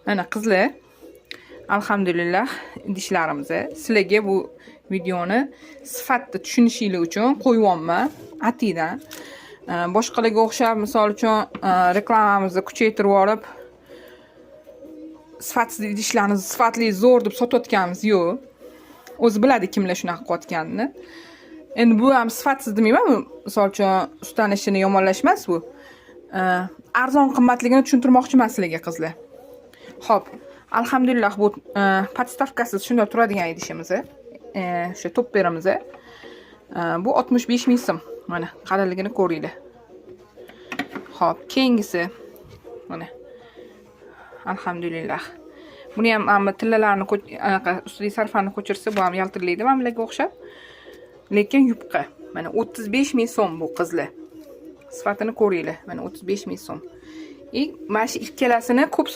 Mana, qizlar, alhamdulillah, idishlarimiz. Sizlarga bu videoni sifatni tushunishinglar uchun qo'yyapman atidan. Boshqalarga o'xshab, misol uchun, reklamamizni kuchaytirib yuborib, sifatsiz idishlarni sifatli, zo'r deb sotayotganimiz yo'q. O'zi biladi kimlar shunaqa qilayotganini. Endi bu ham sifatsiz demayman, bu misol uchun ustani ishini yomonlash emas bu. Arzon qimmatligini tushuntirmoqchiman sizlarga, qizlar. Xo'p, alhamdulillah, bu подставка siz shunday turadigan idishimiz, o'sha topperimiz. Bu 65 ming so'm. Mana, qalinligini ko'ringlar. Xo'p, keyingisi mana. Alhamdulillah. Buni ham mana tillalarni anaqa ustidagi sarfani ko'chirsa, bu ham yaltirlaydi mana bularga o'xshab. Lekin yupqa. Mana, 35 ming so'm bu, qizlar. Sifatini ko'ringlar. Mana, 35 ming so'm. И mana shu ikkalasini ko'p.